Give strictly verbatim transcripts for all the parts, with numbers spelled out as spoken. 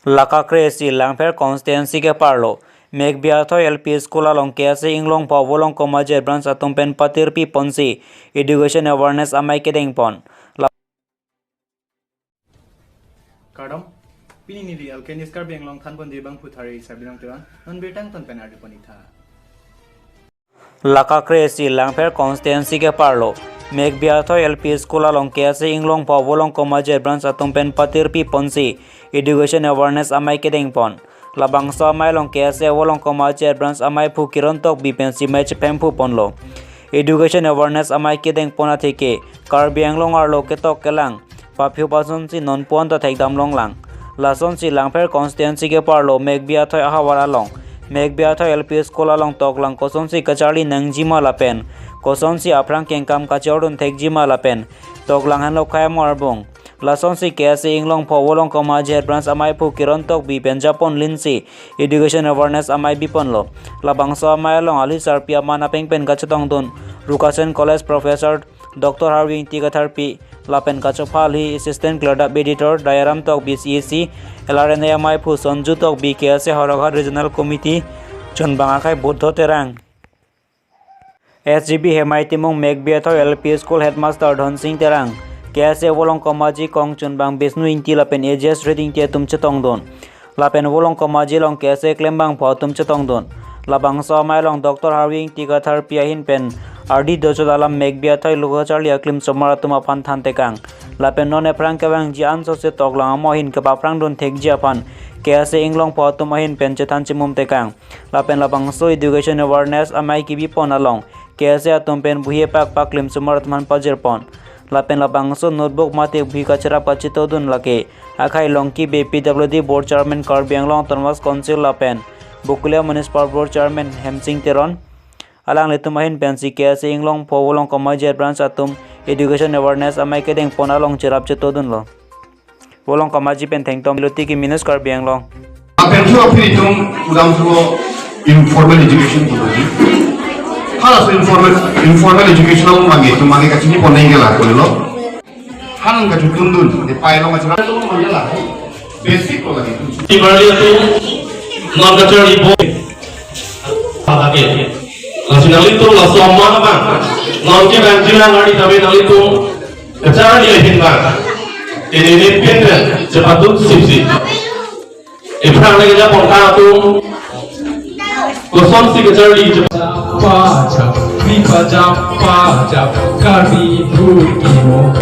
Lake akresi Langpher constituency keparlo Mekbi Athoi L P School along K S A Inglongpho Volongkom Aje Branch atum pen patirpi ponsi education awareness amei kedeng pon. La- Kardom, pini neli Alkenis Karbi Anglong thanbon di bang puthari Sabinong Teron, non birta angton pen ardi pon ik tha. Lake akresi Langpher constituency keparlo Mekbi Athoi L P School along K S A Inglongpho Volongkom Aje Branch atum pen patirpi ponsi education awareness amei kedeng pon. Labangso amei along K S A Volongkom Aje Branch ameiphu Kiron Tokbi pensi mei chephemphu ponlo. Education awareness amei kedeng pon atheke Karbi Anglong arlo ketok kelang paphu pasonsi non pon ta thekdam longlang. Lasonsi Langpher constituency keparlo Mekbi Athoi ahavar along Mekbi Athoi L P School along toklang kosonsi kacharli nangjima lapen kosonsi aphrang kengkam kachordun thekjima lapen toklang henlo khai amor arbung. Lasonsi K S A Inglongpho Volongkom Aje Branch ameiphu Kiron Tokbi pen japon linsi education awareness amei biponlo. Labangso amei along ali sarpi aman apeng pen kachetongdun Rukasen College Professor Doctor Harvey Ingti Katharpi lapen kachopha ali Assistant Cleanup Editor Dayaram Tokbi C A C, L R N A ameiphu Sonju Tokbi K S A Howraghat Regional Committee chunbang akhai Buddho Terang, S G B Hemai Timung, Mekbi Athoi L P School Headmaster Dhonsing Terang, K S A Volongkom Aje kong chunbang Bisnu Ingti lapen A J S Rit Ingti atum chetongdun. Lapen Volongkom Aje along K S A klembangpho atum chetongdun. Labangso amei along Doctor Harvey Ingti Katharpi ahin pen ardi dochot alam Mekbi Athoi lo kacharli aklim somar atum aphan thantekang. Lapen non ephrang kevangji ansose toklang amo ahin kepaphrangdun thekji aphan K S A Inglongpho atum ahin pen chethan chimum tekang. Lapen labangso education awareness amei kebipon along K S A atum pen buhi pak paklim somar atum aphan pajirpon. Lapen labangso notebook mate buhi kacherap kachetodun lake akhai Longki Bey, P W D Board Chairman Karbi Anglong Autonomous Council lapen Bokolia Municipal Board Chairman Hemsing Teron, alanglitum ahin pensi K S A Inglongpho Volongkom Aje Branch atum education awareness amei kedeng pon along cherap chetodunlo. Volongkom Aje pen Thengtom Lotiki, News Karbi Anglong. Lapen thu aphi itum udam thu informal education puloji. Halaso informal, informal education along mangke itum mangke kachini pon nangji la pulo. Han kachutundun, de pai along kachutundun mangke la. Basic lo lagi. Di Bali itu non kacharli bo. Lake. Lasi nanglitum laso amei abang. Non kevangji nangkardom tame nanglitum kacharli ahin abang. Ini ini pin dan cepat tuh sip sip. Ephrang lagi aja pon atum. Kosonsi kacharli cepat. Pajap, pajap, pajap, Karbi bhur kimo.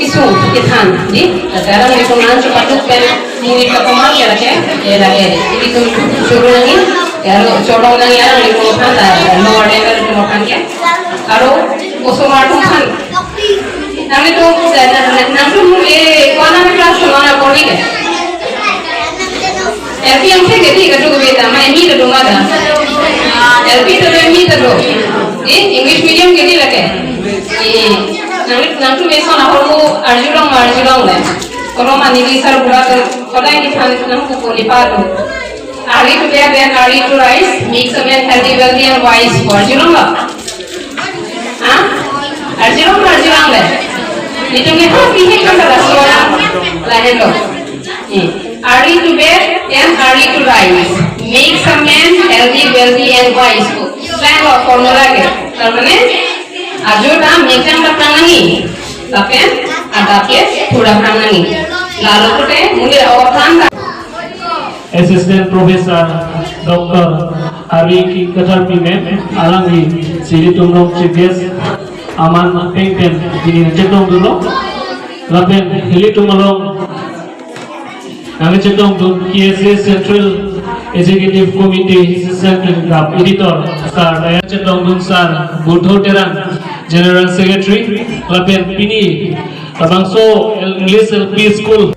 Isu, ithan, di, sekarang di pemerintahan cepat tuh pen, mui ke pemar ya, ya, ya, lagi. Jadi tuh, suruh lagi, ya, lo, suruh lagi, ya, di pemerintahan, lo, ada yang di pemerintahan, ya. Aro, osomar atum aphan. Nanglitum, na, na, na, nangtum, eh, kona class kona pori ke? L P M C ke di, kadu ke beta, ma, emi kadu ma da. L P kadu, emi kadu. Eh, English medium ke di lake. Eh, nang, nangtum eson ahormu arjulong ma arjulong le. Kono mani di sar bura ke, kono ini than nang kuku lipa tu. Early to bed and early to rise makes a man healthy, wealthy and wise. Arjulong lo? Ha? Arjulong, arjulong le. Itum ke ha pihe kan la suara lahen lo. Hmm. Early to bed and early to rise makes a man healthy, wealthy and wise. Lain lo formula ke. Tar mane, ajo ta mejang ta prang nangji. Lapen adap ke pura prang nangji. Lalu pute muli awat prang ta. Assistant Professor Doctor Harvey Ingti Katharpi ma'am, alangli si ilitum along chief guest aman apeng pen pini nangchetongdunlo. Lapen ilitum along nangchetongdun K S A Central Executive Committee Assistant Staff Editor Sir, nangchetongdun Sir Buddho Terang, General Secretary, lapen pini labangso English L P School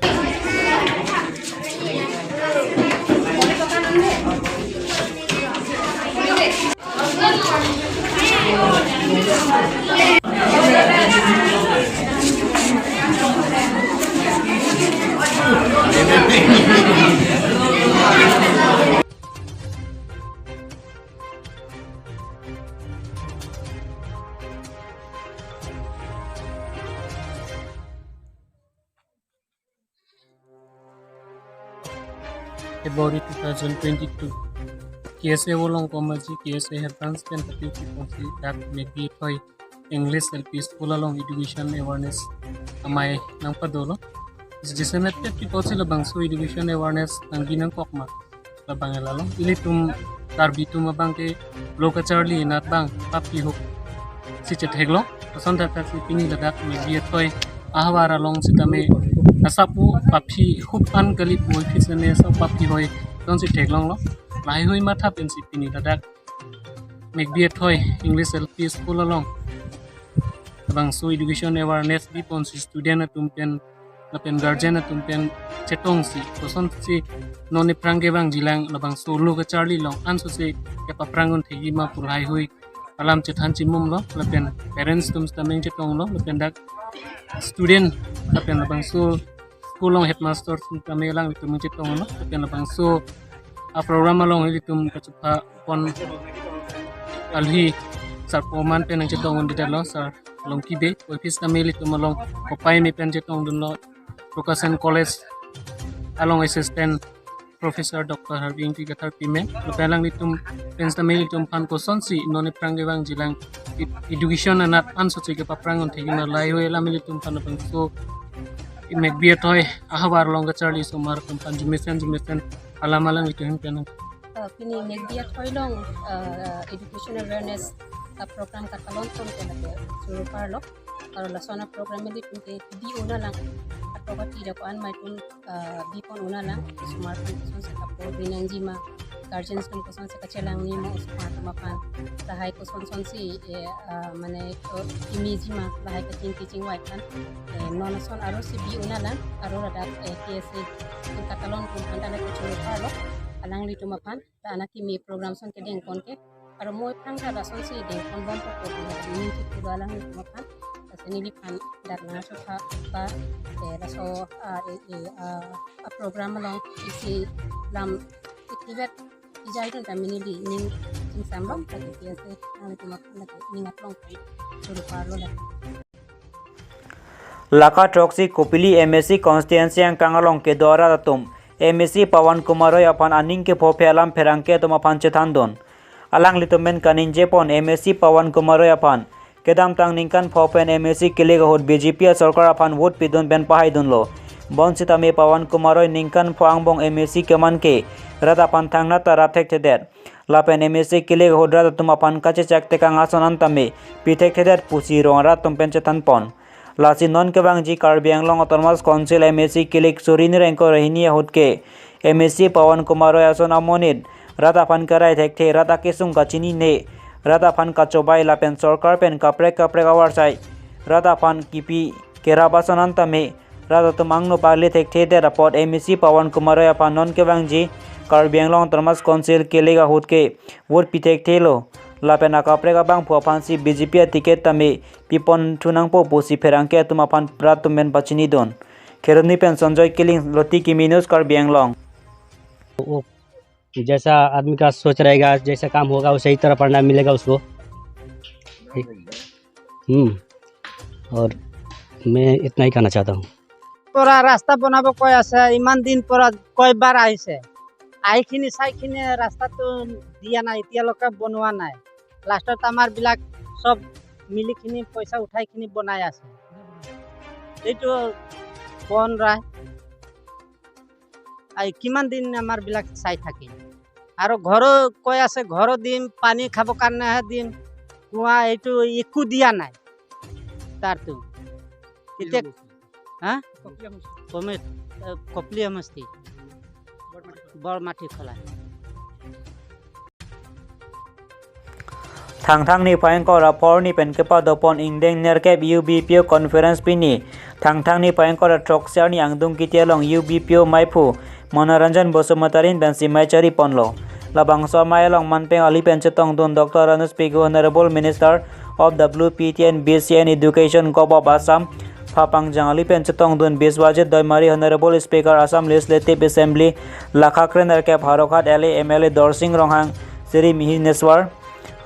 February two thousand twenty-two. K S A Volongkom Aji, K S A Head Branch pen kati kiponsi dak Mekbi Athoi English L P School along education awareness amei nangpadolo. Jasemet pet kiponsi labangso education awareness nangbi nangkok ma, labang ela lo. Ilitum Karbi atum abang ke lo kacharli anat abang paphi hup si chetheklong. Lason thakthaksi pini ladak Mekbi Athoi ahavar along sitame asap-o paphi hup an kali puvoiphit sitame asap paphi hoi ton si theklonglo. Lahaihui matha pensi pini ladak Mekbi Athoi English L P School along labangso education awareness biponsi student atum pen lapen guardian atum pen chetongsi kosonsi non aphrang kevangjilang, labangso lo kacharli along ansose kepaphrang un thekji ma pu lahaihui alam chethan chimumlo. Lapen parents atum sitame chetonglo, lapen dak student lapen labangso school along headmaster sitame alanglitum chetonglo, lapen labangso a-program along ilitum kachepha pon alhi Sar Poman pen nangchetong un didalo, Sar Longki Bey. Office tame ilitum along kopai me pen chetongdunlo, Lukasen College along Assistant Professor Doctor Harbi Ingti Kathar Pimen. Lapen alanglitum pen sitame ilitum aphan kosonsi non aphrang kevangjilang ed-, education anat ansose kepaphrang un thekji ma, lahaihui alam ilitum aphan labangso Mekbi Athoi ahavar along kacharli osomar atum aphan jumesen jumesen alam alanglitum ahin pen. Uh, pini Mekbi Athoi along, uh, education awareness, uh, program katalon atum ke lake choro parlo. Aro lason a-program ilitum ke bi un alang, atok ati dak ko-an mei atum, uh, bipon un alang, osomar atum kosonsi kapo rinangji ma, guardians atum kosonsi kachelang ni ma osomar atum aphan, lahai kosonsonsi, eh, uh, mane, uh, imiji ma, lahai kachingki chingvai aphan, eh, non ason aro si bi un alang, aro ladak, eh, K S A katalon atum aphan ta lake choro parlo, alanglitum aphan, ta anak kimi program ason kedengpon ke, aro mo aphrang ta lasonsi dengpon bompo pu atum aphan, ningje pulo alanglitum aphan, lasi neliphan dak nangchotha ba, eh, laso, ah, eh, eh, ah, a-program along isi lam itivet ijai dun ta mini di ning chingsamlo, lake K S A alanglitum aphan lake ning aklong choro parlo lake. Laka throksi Kopili M A C constituency angkang along kedo arat atum M A C Pawan Kumar Roy aphan aning kepho aphi alam pherangke atum aphan chethandun. Alanglitum pen kaningjepon M A C Pawan Kumar Roy aphan kedamtang ningkan pho pen M A C kilik ahut B J P asorkar aphan vote pidun pen pahaidunlo. Bonsitame Pawan Kumar Roy ningkan pho angbong M A C keman ke rat aphan thangnat ta rat thekthedet. Lapen M A C kilik ahut rat atum aphan kachechak tekang ason an tame pi thekthedet pusi rong arat atum pen chethanpon. Lasi non kevangji Karbi Anglong Autonomous Council M A C kilik suri ni ingkoi ra hini ahut ke M A C Pawan Kumar Roy ason amonit rat aphan kerai thekthe, rat akesung kachinine, rat aphan kachobei lapen sorkar pen kaprek kaprek avarsai rat aphan kipi kerap ason an tame rat atum angno pale thekthedet apot M A C Pawan Kumar Roy aphan non kevangji Karbi Anglong Autonomous Council kilik ahut ke vote pi thekthelo. Lapen akaprek abangphu aphansi B J P aticket tame pipon thu nangpo pusi pherangke atum aphan rat atum pen pachinidun. Kheroni pen Sanjoy Killing, Loti Kimi News, Karbi Anglong. वो जैसा आदमी का सोच रहेगा, जैसा काम होगा, वैसे ही तरह परिणाम मिलेगा उसको। हम्म, और मैं इतना ही कहना चाहता हूँ। পৰা ৰাস্তা বনাব কৈ আছে, ইমান দিন পৰা কয়বাৰ আহিছে, আহিখিনি চাইখিনি ৰাস্তাটো দিয়া নাই, এতিয়ালৈকে বনোৱা নাই। লাষ্টত আমাৰবিলাক চব মিলিখিনি পইচা উঠাইখিনি বনাই আছে। এইটো কোন ৰায়? আই, কিমান দিন আমাৰবিলাক চাই থাকিম? আৰু ঘৰো কৈ আছে, ঘৰো দিম, পানী খাব কাৰণেহে দিম, কুঁৱা এইটো একো দিয়া নাই তাৰতো। এতিয়া, হা? কমিত, এ, কপলি সমষ্টি, বৰমাটি খোলা। Thangthang niphai ingkoi ra phli arni pen kepadopon ingdeng nerkep U B P O conference pini Thangthang niphai ingkoi ra throksi arni angdung kiti along U B P O meiphu Manoranjan Basumatary pensi mei chariponlo. Labangso amei along manpeng ali pen chetongdun Doctor Anuj Pegu, Honorable Minister of W P T and B C and Education, Govt. of Assam, Phapangjang ali pen chetongdun Biswajit Doimari, Honorable Speaker Assam Legislative Assembly, Lakha kre nerkep Howraghat L A, M L A Dorsing Ronghang, Shri Mihineswar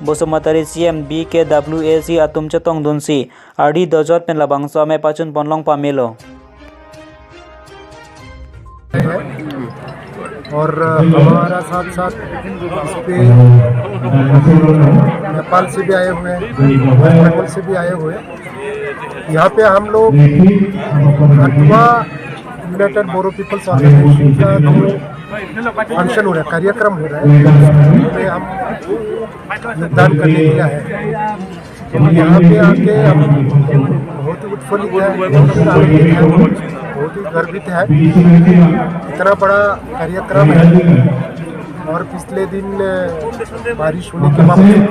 Basumatary, C M, B K W A C atum chetongdunsi ardi dojot pen labangso amei pachunponlong pamelo. और हमारा साथ साथ इस पे नेपाल से भी आए हुए हैं, वेस्ट बंगाल से भी आए हुए हैं। यहाँ पे हम लोग अथवा यूनाइटेड बोरो पीपल्स ऑर्गेनाइजेशन का जो फंक्शन हो रहा है, कार्यक्रम हो रहा है, उसमें हम योगदान करने के लिए आए हैं। तो यहाँ पे आके हम बहुत ही उत्फुल्लित है, बहुत ही आनंदित है, बहुत ही गर्वित है। इतना बड़ा कार्यक्रम है और पिछले दिन बारिश होने के बावजूद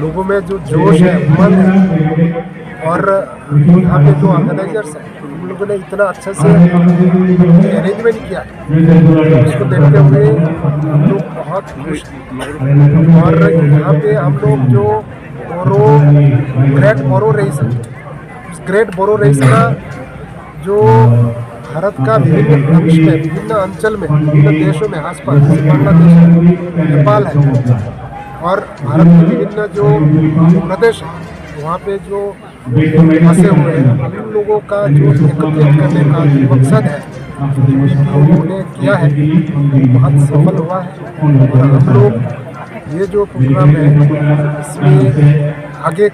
लोगों में जो जोश है, उमंग है, और यहाँ पे जो ऑर्गेनाइजर्स हैं, उन लोगों ने इतना अच्छे से अरेंजमेंट किया है, उसको देखते हुए हम लोग बहुत खुश हैं। और यहाँ पे हम लोग जो बोरो, ग्रेट बोरो रेस है, उस ग्रेट बोरो रेस का जो भारत का विभिन्न अंश में, विभिन्न अंचल में, विभिन्न देशों में आसपास, जैसे बांग्लादेश है, नेपाल है, और भारत के विभिन्न जो प्रदेश है, वहाँ पे जो फंसे हुए हैं, उन लोगों का जो एकत्रित करने का जो मकसद है, जो उन्होंने किया है, बहुत सफल हुआ है। और हम लोग ये जो प्रोग्राम है, इसमें आगे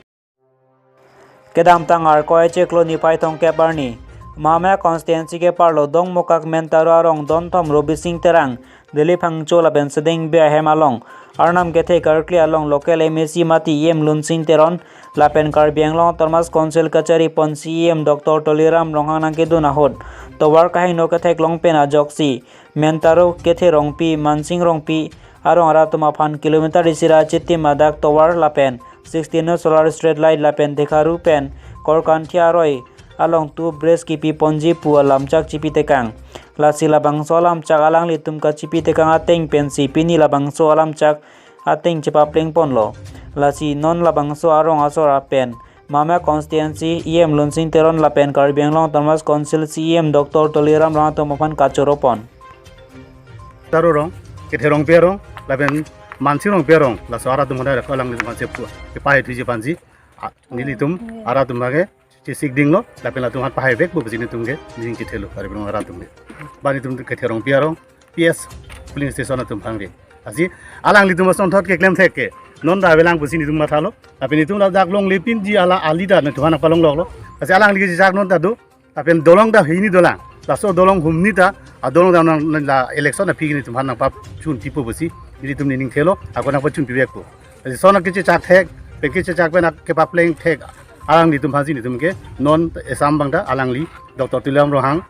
Kedamtang Arkoi chiklo niphai thomkep arni, Mamaya constituency keparlo Dongmukak Mentaro arong don thom Robising Terang, Dilip Phangcho lapen Sedengbe ahem along Arnam kethe karkli along local M A C mati E M Lunsing Teron lapen Karbi Anglong Autonomous Council kachari pon C E M Doctor Tuliram Ronghang nangkedun ahut tovar kahingno ketheklong pen ajoksi Mentaro kethe Rongpi, Mansing Rongpi arong arat atum aphan kilometer isi ra chitim adak tovar lapen sixteen solar street light lapen dekharu pen korkanthi aroi along tubres kipi ponji pu alamchak chipi tekang. Lasi labangso alamchak alanglitum kachipi tekang ateng pensi pini labangso alamchak ateng chepapleng ponlo. Lasi non labangso arong asor apen Mamaya constituency E M Lunsing Teron lapen Karbi Anglong Autonomous Council C E M Doctor Tuliram Ronghang atum aphan kachoro pon. Taro rong, kethe Rongpi arong, lapen Mansing Rongpi arong, laso arat atum kona ko alanglitum aphan chepu, kepahai thuji aphansi, a, nelitum arat atum ke chesik dinglo, lapen latum aphan pahai vekpo pusi nelitum ke ning chethelo, Karbi Anglong arat atum ke. Ba nelitum kethe Rongpi arong, P S polling station atum aphan ke. Lasi alanglitum asonthot keklem thek ke, non ta avelang pusi nelitum mathalo, lapen nelitum ladak longle pinji ala ali ta nelitum aphan palongloklo. Lasi alangli kechechak non ta do, lapen dolong ta hini dolang. Laso dolong humni ta, adolong ta nang la election aphi ke nelitum aphan nangpachun pipo pusi nelitum nening thelo, ako nangpachun pivekpo. Lasi lason kechechak thek, pen kechechak pen ak kepapleng thek alanglitum aphansi nelitum ke non esam abang ta alangli Doctor Tuliram Ronghang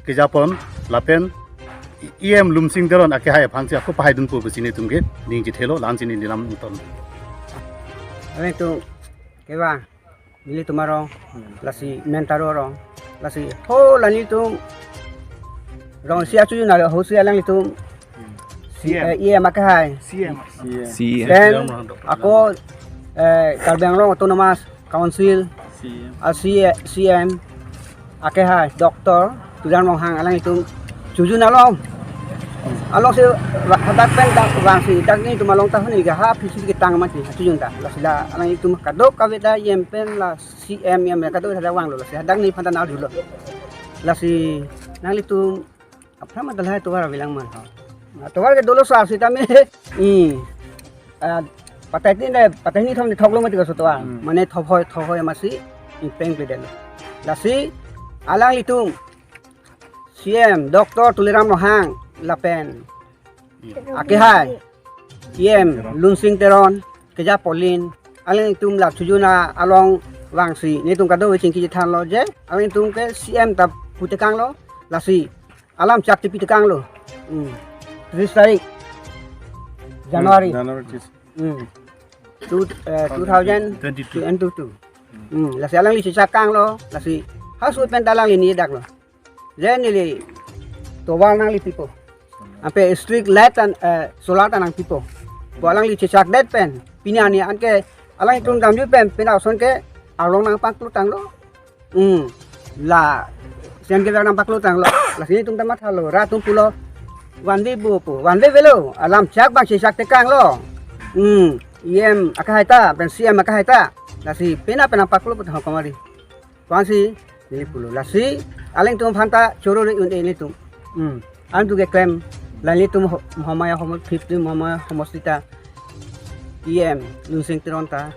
kejapon lapen E M Lunsing Teron akehai aphansi ako pahai dunpo pusi nelitum ke ning chethelo, la-ansi neli lam ton. Amen tu keba nelitum arong, lasi Mentaro arong, lasi ho la nelitum rong isi achujun alo, ho si alanglitum si, C M. Eh, E M akehai. C M. C M. Then ako, eh, Karbi Anglong Autonomous Council, C M. Ah, C-, C M akehai Doctor Tuliram Ronghang alanglitum chujun along. Along si wa-, hadak pen dak vangsi dak nelitum along ta honi ga ha phisi ketang mati chujun ta. Lasi la alanglitum kadokave ta E M pen la C M, E M kadokave ta vanglo, lasi hadak neli aphan ta nang arjulo. Lasi nanglitum aphrang ma dalhai tovar avelang ma ho. Na tovar ke dolo sa sitame. Hmm. Ah, patahini ne, patahini thom ne thoklo mati ko so tovar. Hmm. Mane thop hoi, thop hoi amatsi ingpeng pledetlo. Lasi alanglitum C M Doctor Tuliram Ronghang lapen akehai E M Lunsing Teron kejapon, alanglitum la chujun along vangsi nelitum kadokave chingki chethanlo je alanglitum ke C M ta pu tekanglo, lasi alamchak chipi tekanglo. Hmm. Tris tarik January. January tris. Hmm. Two, eh, two thousand twenty-two. Hmm. Lasi alangli chechak kanglo, lasi halaso pen ta alangli neli daklo. Je neli tovar nangli pipo. Ampe street light an, eh, solar ta nangpipo pu alangli chechakdet pen pini arni anke alanglitum damji pen pini ason ke arong nangpaklo tanglo. Hmm. La C M ke nangpaklo tanglo. Lasi nelitum ta mathalo, rat atum pulo one way pu pu. One way avelo. Alamchak abang chechak tekanglo. Hmm. E M akehai ta, pen C M akehai ta. Lasi pena pena paklo pu tang ho komari. Pu-ansi neli pulo. Lasi alangtum aphan ta choro re un-e nelitum. Hmm. Alangtum keklem Lalitum ho-, Mahamaya Homo-, fifteen Mahamaya Homosti ta E M Lunsing Teron ta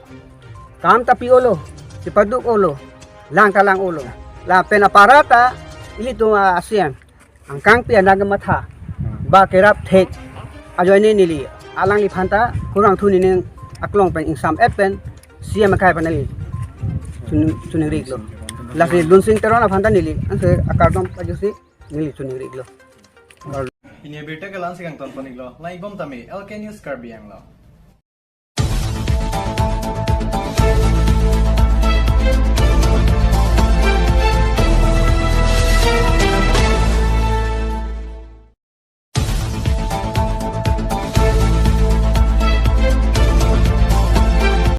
kam ta pi-olo, chipaduk-olo, lang ta lang-olo. Lapen apara ta ilitum a-C M angkang pi anak matha ba kerap thek ajoine neli alangliphan ta kurang thu nining aklong pen ingsam-et pen C M akai pen neli chun-, chuningri-iklo. Lasi Lunsing Teron aphan ta neli anse akardom pajutsi neli chuningri-iklo. Pini abirta ke la-ansi kangton pon-iklo. Lang-ik bom tame, L K News Karbi Anglong.